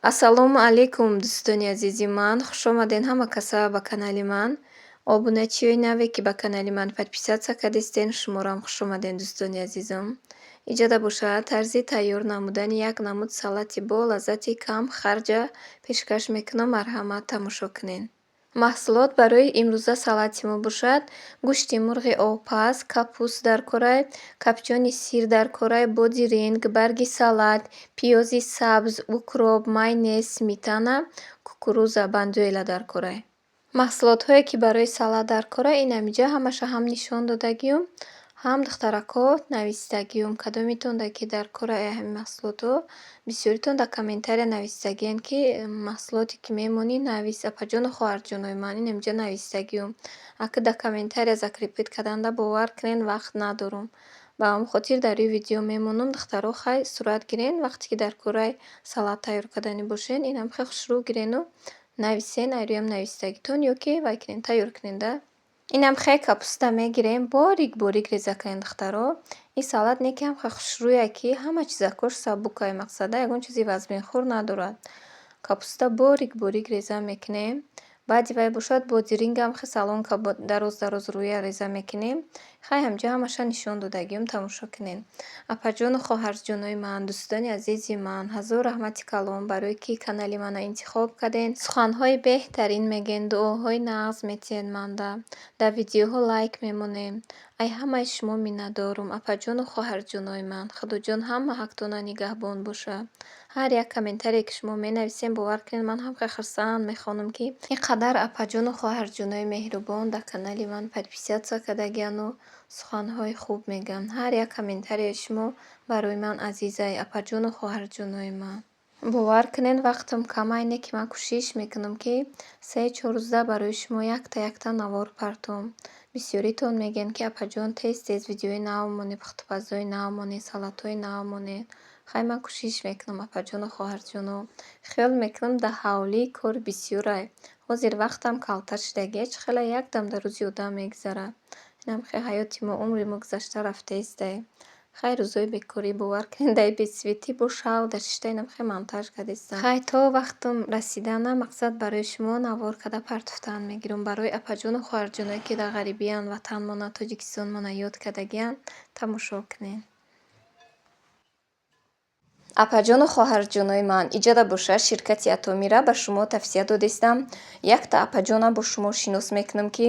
Ассалому алайкум, дӯстони азизи ман. Хушомадед ҳама каса ба канали ман. Обуначиёи наве, ки ба канали ман подписаться кардистен, шуморам хушомадед, дӯстони азизам. Иҷода бошад, тарзи тайёр намудани як намуд салати бо лаззати кам харҷа пешкаш мекунам. Марҳамат, тамошо кунед. Маҳсулот барои имрӯза салати мо бошад: гӯшти мурғи обпаз, капуст дар корай, копчёный сыр дар корай, бодиринг, барги салат, пиёзи сабз, укроп, майонез, сметана, кукуруза бандуэла дар корай. Маҳсулотҳое, ки барои салат дар корай, ин ҳамиҷа ҳамаша ҳам нишон додагиюм, ҳам, духтаракҳо, навистагиюм. Кадомитонда ки дар корай ҳамин маҳсулотҳо, бисёритон дар комментария навистагиен, ки маҳсулоте, ки мемонӣ, навис, апаҷону хоҳарҷонои ман. Ин ҳамиҷа навистагиюм. Ака дар комментария закрепить карданда, бовар кунед, вақт надорум. Ба ҳамон хотир дар рӯи видео мемонам. Духтаро, хай, сурат гирен, вақте ки дар кораи салат тайёр карданӣ бошен, инам хеле хушрӯ гирену нависен, ай рӯям навистагитон ё ки вай кунен, тайёр кунен да. Инам хеле капуста мегирем, борик борик реза кунем, духтаро. Ин салат не ки ҳам хеле хушрӯя, ки ҳама чизакош сабукай, мақсада ягон чизи вазминхӯр надорад. Капуста борик борик реза мекунем. Баъди вай бошад, бодирингам хеле соломка дароз дароз рӯя реза мекунем. Хай, ҳамҷа ҳамаша нишон додагиём, тамошо кунед. Апаҷону хоҳарҷонои ман, дӯстони азизи ман, ҳазор раҳмати калон барое ки канали мана интихоб карден. Суханҳои беҳтарин мегӯен, дуоҳои нағз метиҳед манда. Дар видеоҳо лайк мемонем. Ай ҳамаи шумо миннатдорум, апаҷону хоҳарҷонои ман. Худоҷон ҳама ҳақтона нигаҳбон бошад. Ҳар як комментарие, ки шумо менависем, бовар кунед, ман ҳам хеле хурсанд мехонам, ки ин қадар апаҷону хоҳарҷонои меҳрубон дар канали ман подписаться кардагиану суханҳои хуб мегӯянд. Ҳар як комментарияи шумо барои ман азизай, апаҷону хоҳарҷонои ман. Бовар кунед, вақтам камай, не ки ман кӯшиш мекунам, ки 3-4 рӯза барои шумо якта якта навор партом. Бисёритон мегӯянд, ки апаҷон, тез тез видеои нав монед, пухтупазҳои нав монед, салатҳои нав монед. Хай, ман кӯшиш мекунам, апаҷону хоҳарҷоно. Хиёл мекунам, дар ҳавлӣ кор бисёрай. Ҳозир вақтам калтар шудагия, чӣ хела якдам дар рӯзи одам мегузарад. Инам хел ҳаёти мо, умри мо гузашта рафтаистай. Хай, рӯзҳои бекорӣ, бовар кунед, дар бесветӣ бо шавқ дар шишта инам хел монтаж кардистам. Хай, то вақтам расидана, мақсад, барои шумо навор карда партофтан мегирам. Барои апаҷону хоҳарҷоное, ки дар ғарибиянд, ватанмона, Тоҷикистонмона ёд кардагиянд, тамошо кунед. Апаҷону хоҳарҷонои ман, иҷода бошад, ширкати Атомира ба шумо тавсия додистам. Якта апаҷона бо шумо шинос мекунам, ки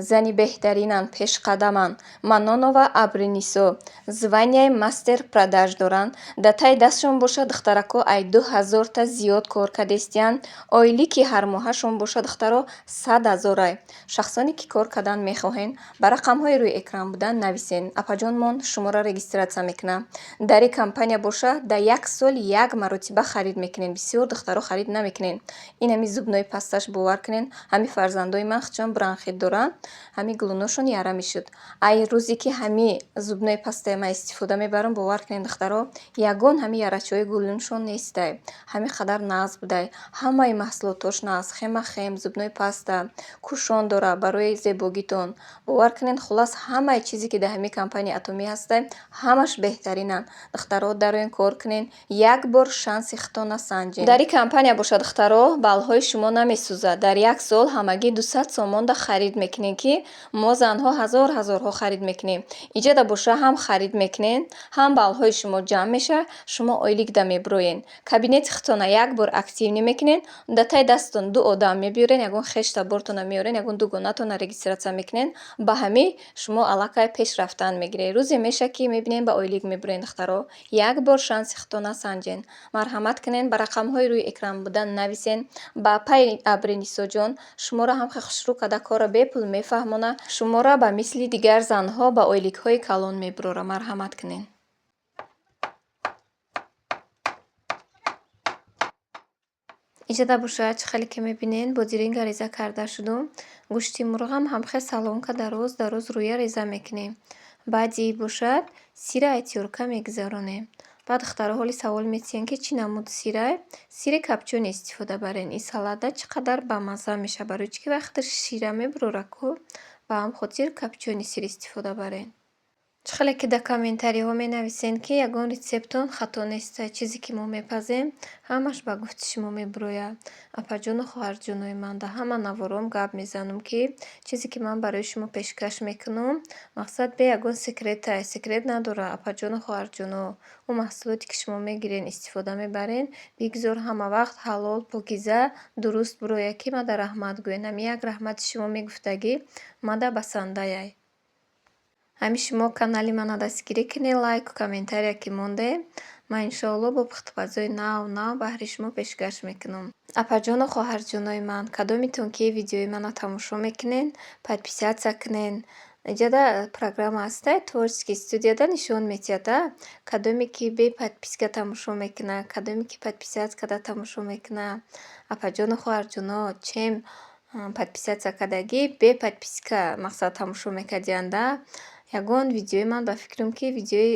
зани беҳтаринанд, пешқадаманд. Манонова Абринисо званияи мастер продаж доранд. Дар таи дастшон бошад, духтарако, ай 2000-та зиёд кор кардистиянд. Ойлики ҳармоҳашон бошад, духтаро, 100 000-ай. Шахсоне, ки кор кардан мехоҳед, ба рақамҳои рӯи экран будан нависен. Апаҷонмон шуморо регистрация мекунад. Дар ин компания бошад, дар як сол як маротиба харид мекунед. Бисёр, духтаро, харид намекунед. Ин ҳами зубной пасташ, бовар кунед, ҳами фарзандои ман худшон бронхит доранд, ҳами гулуношон яра мешуд. Ай рӯзе ки ҳами зубной пастаи ман истифода мебарам, бовар кунед, духтаро, ягон ҳами ярачаҳои гулуншон нестай. Ҳами қадар нағз будай. Ҳамаи маҳсулотош нағз: хемахем, зубной паста, кушон дора барои зебогитон. Бовар кунед, хуллас, ҳамаи чизе, ки дар ҳами компанияи Атомӣ ҳастай, ҳамаш беҳтаринанд. Духтаро, дароен, кор кунед, як бор шанси худтона санҷед. Дар ин компания бошад, духтаро, баллҳои шумо намесӯзад. Дар як сол ҳамагӣ 200 сомонда харид мекунед, ки мо занҳо ҳазор ҳазорҳо харид мекунем. Иҷода боша, ҳам харид мекунед, ҳам баллҳои шумо ҷамъ мешавад, шумо ойликда мебироед. Кабинети худтона як бор активный мекунед, дар таи дасттон ду одам мебиёред, ягон хештабортона меоред, ягон дугонатона регистрация мекунед, ба ҳамин шумо аллакай пеш рафтан мегиред. Рӯзе мешавад, ки мебинед, ба ойлик мебироед, духтаро. Як бор шанси худтона санҷед. Марҳамат кунед, ба рақамҳои рӯи экран будан нависен. Ба апаи Абринисоҷон шуморо ҳам хеле хушрӯ карда, корро бепул мефаҳмонад. Шуморо ба мисли дигар занҳо ба ойликҳои калон мебурорад. Марҳамат кунед. Иҷода бошад, чӣ хеле ки мебинед, бодиринга реза карда шудум. Гӯшти мурғам ҳам хел соломка дароз дароз рӯя реза мекунем. Баъди бошад, сира ай тёрка мегузаронем. Баъд духтаро ҳоли савол метиҳанд, ки чӣ намуд сирай? Сири копчёный истифода барен. Ин салата чӣ қадар бамазза мешавад, барои чӣ ки вақте шира мебурора ку, ба ҳам хотир копчёный сыр истифода барен. Чӣ хеле ки дар комментариҳо менависен, ки ягон рецептон хато нестай, чизе ки мо мепазем, ҳамаш ба гуфти шумо мебурояд. Апаҷону хоҳарҷонои ман, дар ҳама навором гап мезанам, ки чизе ки ман барои шумо пешкаш мекунам, мақсад бе ягон секретай, секрет надорад. Апаҷону хоҳарҷоно, он маҳсулоте ки шумо мегирен, истифода мебарен, бигзор ҳама вақт ҳалол, покиза, дуруст бурояд, ки мада раҳмат гӯен. Ҳамин як раҳмати шумо мегуфтагӣ мада басандаяй. Ҳамин шумо канали мана дастгирӣ кунед, лайку комментария ки монде, ман иншоалло бо пухтупазҳои нав нав баҳри шумо пешкаш мекунам. Апаҷону хоҳарҷонои ман, кадомитон ки видеои мана тамошо мекунен, подписаться кунен. Иҷода программа ҳастай, творческий студияда нишон метиҳад, кадоме ки бе подписка тамошо мекунад, кадоме ки подписаться карда тамошо мекунад. Апаҷону хоҳарҷоно, чем подписаться кардагӣ, бе подписка мақсад тамошо мекардианда. Ягон видеои ман ба фикрам, ки видеои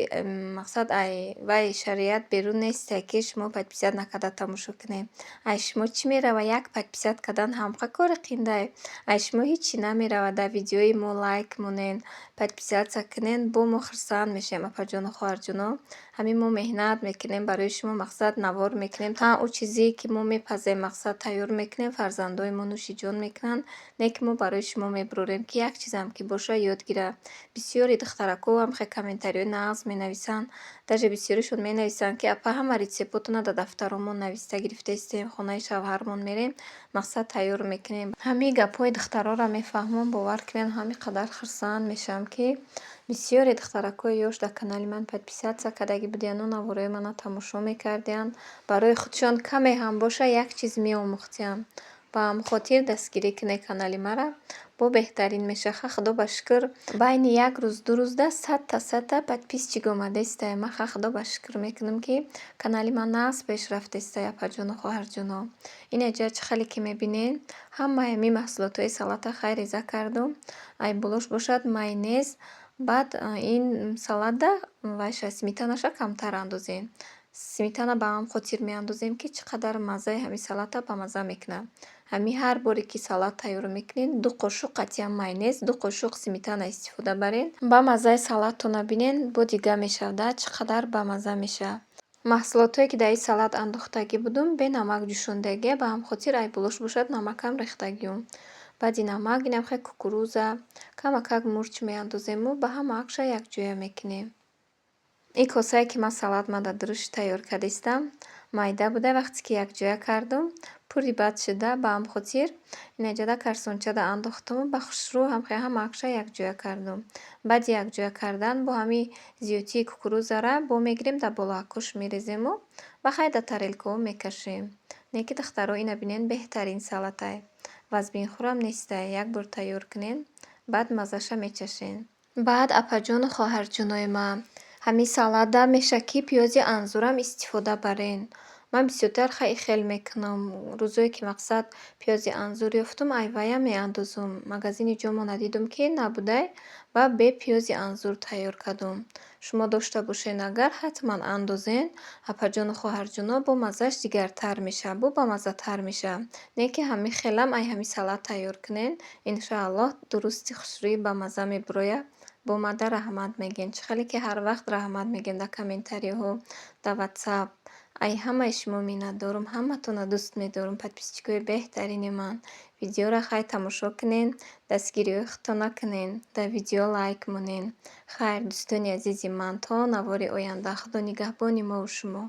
мақсад ай вай шариат берун несте, ки шумо подписать накарда тамошо кунед. Ай шумо чӣ меравад? Як подписать кардан ҳамқа кори қиндае. Ай шумо ҳечи намеравад. Дар видеои мо лайк монен, подписаться кунен, бо мо хурсанд мешавем, апаҷону хоҳарҷоно. Ҳамин мо меҳнат мекунем, барои шумо мақсад навор мекунем. Ҳа, ӯ чизе ки мо мепазем, мақсад тайёр мекунем, фарзандои мо нӯши ҷон мекунанд, не ки мо барои шумо мебурорем, ки як чизам ки боша, ёд гирад. Бисёри духтарако ҳам хел комментариҳои нағз менависанд. Даже бисёришон менависанд, ки апа, ҳама рецептотона дар дафтаромон нависта гирифтаистем, хонаи шавҳармон мерем, мақсад тайёр мекунем. Ҳамин гапҳои духтарора мефаҳмам, бовар кунед, ҳамин қадар хурсанд мешавам, ки бисёре духтаракҳои ёш дар канали ман подписаться кардагӣ будияну навораи мана тамошо мекардиянд. Барои худшон каме ҳам боша, як чиз меомӯхтиянд. Ба ҳамин хотир дастгирӣ кунед канали мара, бо беҳтарин мешавад. Ха, худо ба шукр, байни як рӯз, 2 рӯзда садта садта подписчик омадаистай. Ман ха, худо ба шукр мекунам, ки канали ман нағз пеш рафтаистай, апаҷону хоҳарҷоно. Инаҷа чӣ хеле ки мебинед, ҳамаи ҳамин маҳсулотҳои салата хай реза кардум. Ай болош бошад майонез, баъд ин салатда вайша сметанаша камтар андозем. Сметана ба ҳамин хотир меандозем, ки чӣ қадар маззаи ҳамин салата бамазза мекунад. Ҳамин ҳар боре ки салат тайёр мекунед, 2 қошуқ қатъиян майонез, 2 қошуқ сметана истифода баред. Ба маззаи салаттона бинен, бо дига мешавад, чӣ қадар бамазза мешавад. Маҳсулотҳое ки дар ин салат андохтагӣ будум, бе намак ҷӯшондагия, ба ҳамин хотир ай болош бошад намакам рехтагиюм. Баъди намак инам хел кукуруза, камакак мурч меандозему ба ҳамаакша якҷоя мекунем. Ин косае ки ман салат ма дар дурушт тайёр кардистам, майда буда, вақте ки якҷоя кардум, пури бад шуда, ба ҳамин хотир инаҷода карсончада андохтуму ба хушрӯ ҳамаакша якҷоя кардум. Баъди якҷоя кардан бо ҳамин зиёдтии кукурузара бо мегирем, дар болоаккош мерезему ва хай дар тарелкаҳо мекашем. Не ки, духтаро, ина бинен, беҳтарин салатай. Вазбинхӯрам нестай, як бор тайёр кунен, баъд маззаша мечашен. Баъд, апаҷону хоҳарҷонои ман, ҳамин салатда мешавад, ки пиёзи анзурам истифода барен. Ман бисёртар хай хел мекунам. Рӯзое ки мақсад пиёзи анзур ёфтум, айваям меандозум. Магазини ҷомона дидум, ки набудай, ва бе пиёзи анзур тайёр кардум. Шумо дошта бошед агар, ҳатман андозен. Апаҷону хоҳарҷоно, бо маззаш дигартар мешавад, бо бамаззатар мешавад. Не ки ҳамин хелам ай ҳамин салат тайёр кунен, иншоаллоҳ, дурусти хушрӯи бамазза мебурояд. Бо мада раҳмат мегӯем. Чӣ хеле ки ҳар вақт раҳмат мегӯем дар комментариҳо, дар ватсап. Ай ҳамаи шумо миннатдорум, ҳаматонро дӯст медорам, подписчикои беҳтарини ман. Видеоро хай тамошо кунен, дастгириҳои худтона кунен, дар видео лайк монен. Хайр, дӯстони азизи ман, то навори оянда, Худо нигаҳбони мову шумо.